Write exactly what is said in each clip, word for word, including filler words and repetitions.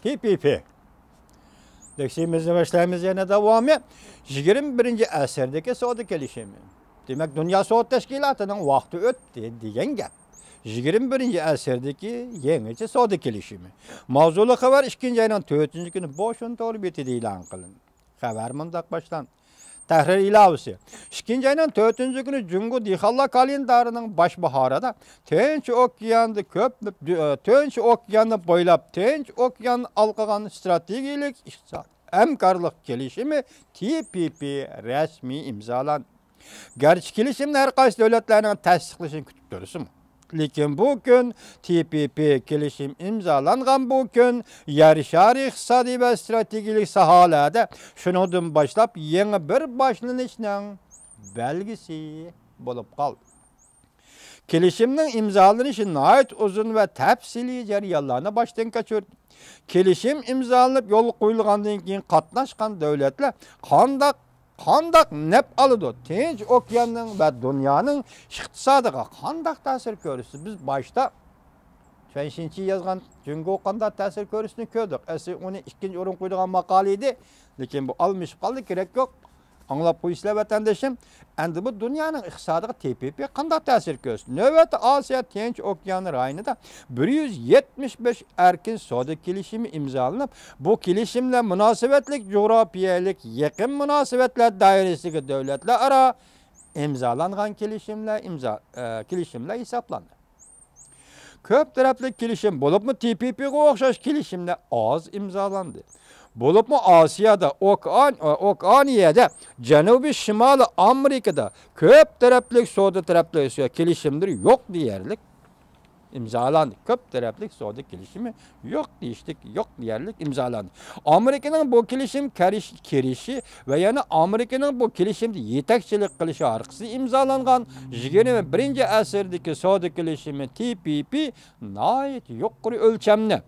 تى پى پى. دەرسىمىزنى باشلايمىز يەنە داۋامى. يىگىرمە بىرىنچى ئەسىردىكى سودا كېلىشىمى. دېمەك، دۇنيا سودا تەشكىلاتىنىڭ ۋاقتى ئۆتتى دېگەن گەپ. يىگىرمە بىرىنچى ئەسىردىكى يېڭىچە سودا كېلىشىمى. ماۋزۇلۇق خەۋەر ئىككىنچى ئاينىڭ تۆتىنچى كۈنى بوشون تور بېتىدە ئېلان قىلىندى. خەۋەر مۇنداق باشلاندى. تەھرىر ئىلاۋىسى. ئىككىنچى ئاينىڭ تۆتىنچى كۈنى جۇڭگو دېھقانلار كالېندارىنىڭ باش باھارىدا تىنچ ئوكياندا كۆپ، تىنچ ئوكياننى بويلاپ تىنچ ئوكيان ھالقىغان ئىستراتېگىيەلىك ئىقتىساد ھەمكارلىق كېلىشىمى، تى پى پى، رەسمىي ئىمزالاندى. گەرچە كېلىشىمنى ھەر قايسى دۆلەتلەرنىڭ تەستىقلىشىنى كۈتۈپ تۇرسىمۇ، لېكىن بۇ كۈن، تى پى پى كېلىشىم ئىمزالانغان بۇ كۈن يەر شارى ئىقتىسادىي ۋە ئىستراتېگىيەلىك ساھەلەردە شۇنىڭدىن باشلاپ يېڭى بىر باشلىنىشنىڭ بەلگىسى بولۇپ قالدى. كېلىشىمنىڭ ئىمزالىنىشى ناھايىتى ئۇزۇن ۋە تەپسىلىي جەريانلارنى باشتىن كەچۈردى. كېلىشىم ئىمزالىنىپ يولغا قويۇلغاندىن كېيىن قاتناشقان دۆلەتلەر قانداق، قانداق نەپ ئالىدۇ؟ تىنچ ئوكياننىڭ ۋە دۇنيانىڭ ئىقتىسادىغا قانداق تەسىر كۆرسىتىدۇ؟ بىز باشتا چۈەن شىنچى يازغان جۇڭگو قانداق تەسىر كۆرسىتىنى كۆردۇق. ئەسلى ئۇنى ئىككىنچى ئورۇنغا قويىدىغان ماقالە ئىدى. لېكىن بۇ ئالمىشىپ قالدى، كېرەك يوق. ئاڭلاپ قويۇسىلەر، ۋەتەندىشىم. ئەمدى بۇ دۇنيانىڭ ئىقتىسادىغا تى پى پى قانداق تەسىر كۆرسىتىدۇ؟ نۆۋەتتە ئاسىيا تىنچ ئوكيان رايونىدا بىر يۈز يەتمىش بەش ئەركىن سودا كېلىشىمى ئىمزالىنىپ، بۇ كېلىشىملەر مۇناسىۋەتلىك جۇغراپىيەلىك يېقىن مۇناسىۋەتلەر دائىرىسىدىكى دۆلەتلەر ئارا ئىمزالانغان كېلىشىملەر، ئىمزا-، ئە، كېلىشىملەر ھېسابلاندى. كۆپ تەرەپلىك كېلىشىم، بولۇپمۇ تى پى پىغا ئوخشاش كېلىشىملەر ئاز ئىمزالاندى. بولۇپمۇ ئاسىيادا، ئوكېئان-، ئوكېئانىيەدە، جەنۇبىي شىمالىي ئامېرىكىدا كۆپ تەرەپلىك سودا تەرەپلىك كېلىشىملىرى يوق دېيەرلىك ئىمزالاندى. كۆپ تەرەپلىك سودا كېلىشىمى يوق دېيىشلىك، يوق دېيەرلىك ئىمزالاندى. ئامېرىكىنىڭ بۇ كېلىشىم كىرىش-، كىرىشى ۋە يەنە ئامېرىكىنىڭ بۇ كېلىشىمدە يېتەكچىلىك قىلىشى ئارقىسىدا ئىمزالانغان يىگىرمە بىرىنچى ئەسىردىكى سودا كېلىشىمى، تى پى پى، ناھايىتى يۇقىرى ئۆلچەمنى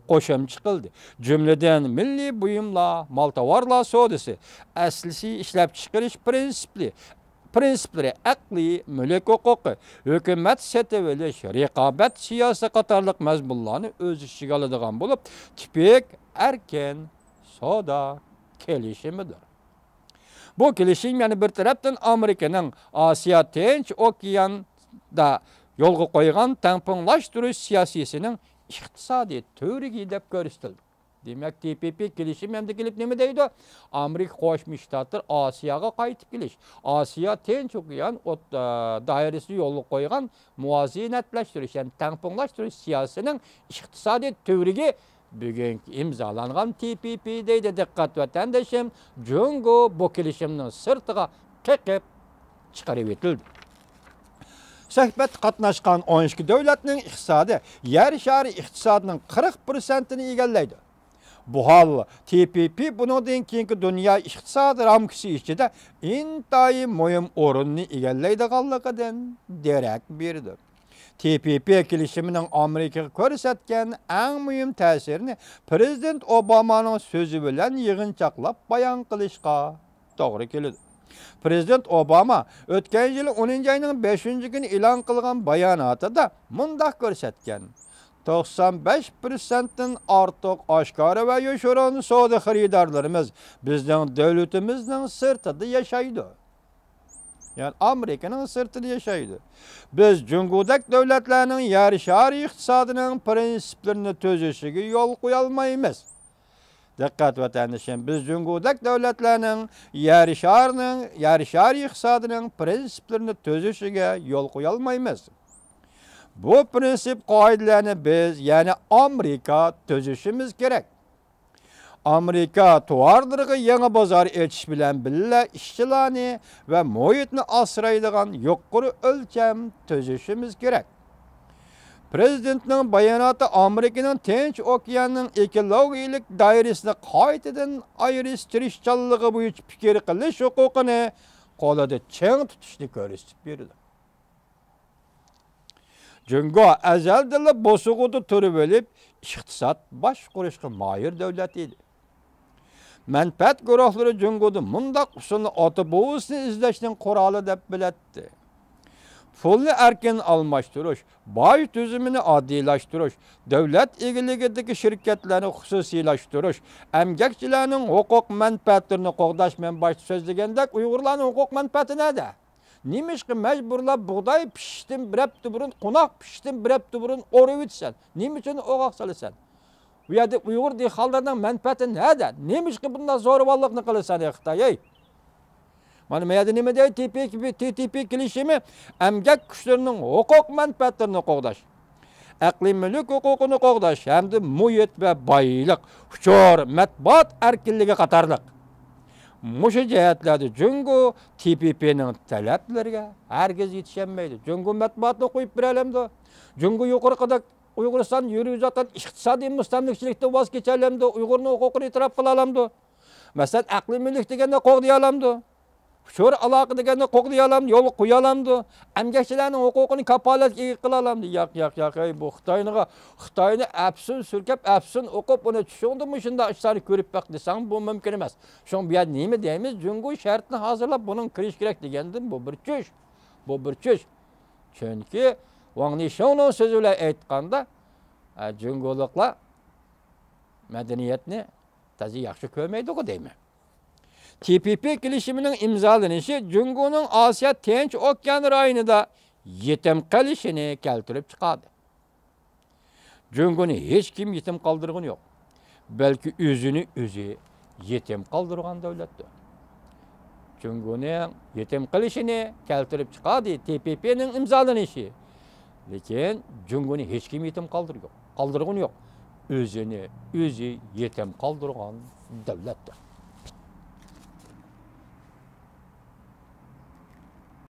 قوشۇمچە قىلدى. جۈملىدىن، مىللىي بۇيۇملار، مال تاۋارلار سودىسى، ئەسلىھە ئىشلەپچىقىرىش پىرىنسىپلىرى، پىرىنسىپلىرى، ئەقلىي مۈلۈك ھوقۇقى، ھۆكۈمەت سېتىۋېلىش، رىقابەت سىياسىتى قاتارلىق مەزمۇنلارنى ئۆز ئىچىگە ئالىدىغان بولۇپ، تىپىك ئەركىن سودا كېلىشىمىدۇر. بۇ كېلىشىم يەنە بىر تەرەپتىن ئامېرىكىنىڭ ئاسىيا تىنچ ئوكياندا يولغا قويغان تەڭپۇڭلاشتۇرۇش سىياسىيسىنىڭ ئىقتىسادىي تۈۋرۈكى دەپ كۆرسىتىلدى. دېمەك، تى پى پى كېلىشىم ئەمدى كېلىپ نېمە دەيدۇ؟ ئامېرىكا قوشما شتاتلىرى ئاسىياغا قايتىپ كېلىش، ئاسىيا تىنچ ئوكيان ئوت-، ئا، دائىرىسىدە يولغا قويغان مۇۋازىنەتلەشتۈرۈش، يەنى تەڭپۇڭلاشتۇرۇش سىياسىتىنىڭ ئىقتىسادىي تۈۋرۈكى بۈگۈنكى ئىمزالانغان تى پى پى دەيدۇ. دىققەت ۋەتەندىشىم، جۇڭگو بۇ كېلىشىمنىڭ سىرتىغا قېقىپ چىقىرىۋېتىلدى. سۆھبەتتە قاتناشقان ئون ئىككى دۆلەتنىڭ ئىقتىسادى يەر شارى ئىقتىسادىنىڭ قىرىق پىرسەنتىنى ئىگىلەيدۇ. بۇ ھال تى پى پى بۇنىڭدىن كېيىنكى دۇنيا ئىقتىساد رامكىسى ئىچىدە ئىنتايىن مۇھىم ئورۇننى ئىگىلەيدىغانلىقىدىن دېرەك بېرىدۇ. تى پى پى كېلىشىمىنىڭ ئامېرىكىغا كۆرسەتكەن ئەڭ مۇھىم تەسىرىنى پىرېزىدېنت ئوبامانىڭ سۆزى بىلەن يىغىنچاقلاپ بايان قىلىشقا توغرا كېلىدۇ. پىرېزىدېنت ئوباما ئۆتكەن يىل ئونىنچى ئاينىڭ بەشىنچى كۈنى ئېلان قىلغان باياناتىدا مۇنداق كۆرسەتكەن: «توقسان بەش پىرسەنتتىن ئارتۇق ئاشكارا ۋە يوشۇرۇن سودا خېرىدارلىرىمىز بىزنىڭ دۆلىتىمىزنىڭ سىرتىدا ياشايدۇ.» يەنى ئامېرىكىنىڭ سىرتىدا ياشايدۇ. «بىز جۇڭگودەك دۆلەتلەرنىڭ يەر شارى ئىقتىسادىنىڭ پىرىنسىپلىرىنى تۈزۈشىگە يول قويالمايمىز.» دىققەت، ۋەتەندىشىم، بىز جۇڭگودەك دۆلەتلەرنىڭ يەر شارىنىڭ، يەر شارى ئىقتىسادىنىڭ پىرىنسىپلىرىنى تۈزۈشىگە يول قويالمايمىز. بۇ پىرىنسىپ قائىدىلەرنى بىز، يەنى ئامېرىكا تۈزۈشىمىز كېرەك. ئامېرىكا تاۋارلىرىغا يېڭى بازار ئېچىش بىلەن بىللە، ئىشچىلارنى ۋە مۇھىتنى ئاسرايدىغان يۇقىرى ئۆلچەم تۈزۈشىمىز كېرەك. پىرېزىدېنتنىڭ باياناتى ئامېرىكىنىڭ تىنچ ئوكياننىڭ ئېكولوگىيەلىك دائىرىسىنى قايتىدىن ئايرىش تىرىشچانلىقى بويىچە پىكىر قىلىش ھوقۇقىنى قولىدا چىڭ تۇتۇشنى كۆرسىتىپ بېرىدۇ. جۇڭگو ئەزەلدىنلا بوسۇغىدا تۇرۇۋېلىپ، ئىقتىساد باشقۇرۇشقا ماھىر دۆلەت ئىدى. مەنپەئەت گۇرۇھلىرى جۇڭگودا مۇنداق ئۇسۇلنى ئاتا-بوۋىسىنى ئىزدەشنىڭ قورالى دەپ بىلەتتى. پۇلنى ئەركىن ئالماشتۇرۇش، باج تۈزۈمىنى ئاددىيلاشتۇرۇش، دۆلەت ئىگىلىكىدىكى شىركەتلەرنى خۇسۇسىيلاشتۇرۇش، ئەمگەكچىلەرنىڭ ھوقۇق مەنپەئەتلىرىنى قوغداش. مەن باشتا سۆزلىگەندەك، ئۇيغۇرلارنىڭ ھوقۇق مەنپەئەتى نەدە؟ نېمىشقا مەجبۇرلاپ بۇغداي پىشىشتىن بىر ھەپتە بۇرۇن، قوناق پىشىشتىن بىر ھەپتە بۇرۇن ئورۇۋېتىسەن؟ نېمە ئۈچۈن ئوغاق سالىسەن؟ بۇ يەردە ئۇيغۇر دېھقانلىرىنىڭ مەنپەئەتى نەدە؟ نېمىشقا بۇنداق زورىۋاللىقنى قىلىسەن، ئەي خىتاي، ئەي؟ مانا، ما يەردە نېمە دەيدۇ؟ تى پى، تى تى پى كېلىشىمى ئەمگەك كۈچلىرىنىڭ ھوقۇق مەنپەئەتلىرىنى قوغداش، ئەقلىي مۈلۈك ھوقۇقىنى قوغداش ھەمدە مۇھىت ۋە بايلىق، ئۇچۇر، مەتبۇئات ئەركىنلىكى قاتارلىق مۇشۇ جەھەتلەردە جۇڭگو تى پى پىنىڭ تەلەپلىرىگە ھەرگىز يېتىشەلمەيدۇ. جۇڭگو مەتبۇئاتنى قويۇپ بېرەلەمدۇ؟ جۇڭگو يۇقىرىقىدەك ئۇيغۇرىستان يۈرگۈزۈۋاتقان ئىقتىسادىي مۇستەملىكىچىلىكتىن ۋاز كېچەلەمدۇ؟ ئۇيغۇرنىڭ ھوقۇقىنى ئېتىراپ قىلالامدۇ؟ مەسىلەن، ئەقلىي مۈلۈك دېگەننى قوغدىيالامدۇ؟ ئۇچۇر ئالاقە دېگەننى قوغدىيالامدۇ؟ يولغا قويالامدۇ؟ ئەمگەكچىلەرنىڭ ھوقۇقىنى كاپالەتكە ئىگە قىلالامدۇ؟ ياق، ياق، ياق، ئەي، بۇ خىتاينىغا، خىتاينى ئەپسۇن سۈركەپ، ئەپسۇن ئوقۇپ، ئۇنى چۈشۈڭدە مۇشۇنداق ئىشلارنى كۆرۈپ بەق دېسەڭ، بۇ مۇمكىن ئەمەس. شۇڭا بۇ يەردە نېمە دەيمىز؟ جۇڭگو شەرتنى ھازىرلاپ، بۇنىڭ كىرىش كېرەك دېگەندىن بۇ بىر چۈش. بۇ بىر چۈش. چۈنكى ۋاڭ لىشېڭنىڭ سۆزى بىلەن ئېيتقاندا، ئە، جۇڭگولۇقلار مەدەنىيەتنى تازا ياخشى كۆرمەيدىغۇ دەيمەن. تى پى پى كېلىشىمىنىڭ ئىمزالىنىشى جۇڭگونىڭ ئاسىيا تىنچ ئوكيان رايونىدا يېتىم قېلىشىنى كەلتۈرۈپ چىقاردى. جۇڭگونى ھېچكىم يېتىم قالدۇرغىنى يوق. بەلكى ئۆزىنى ئۆزى يېتىم قالدۇرغان دۆلەتتۇر. جۇڭگونىڭ يېتىم قېلىشىنى كەلتۈرۈپ چىقاردى تى پى پىنىڭ ئىمزالىنىشى. لېكىن جۇڭگونى ھېچكىم يېتىم قالدۇرغىنى يوق. قالدۇرغىنى يوق. ئۆزىنى ئۆزى يېتىم قالدۇرغان دۆلەتتۇر.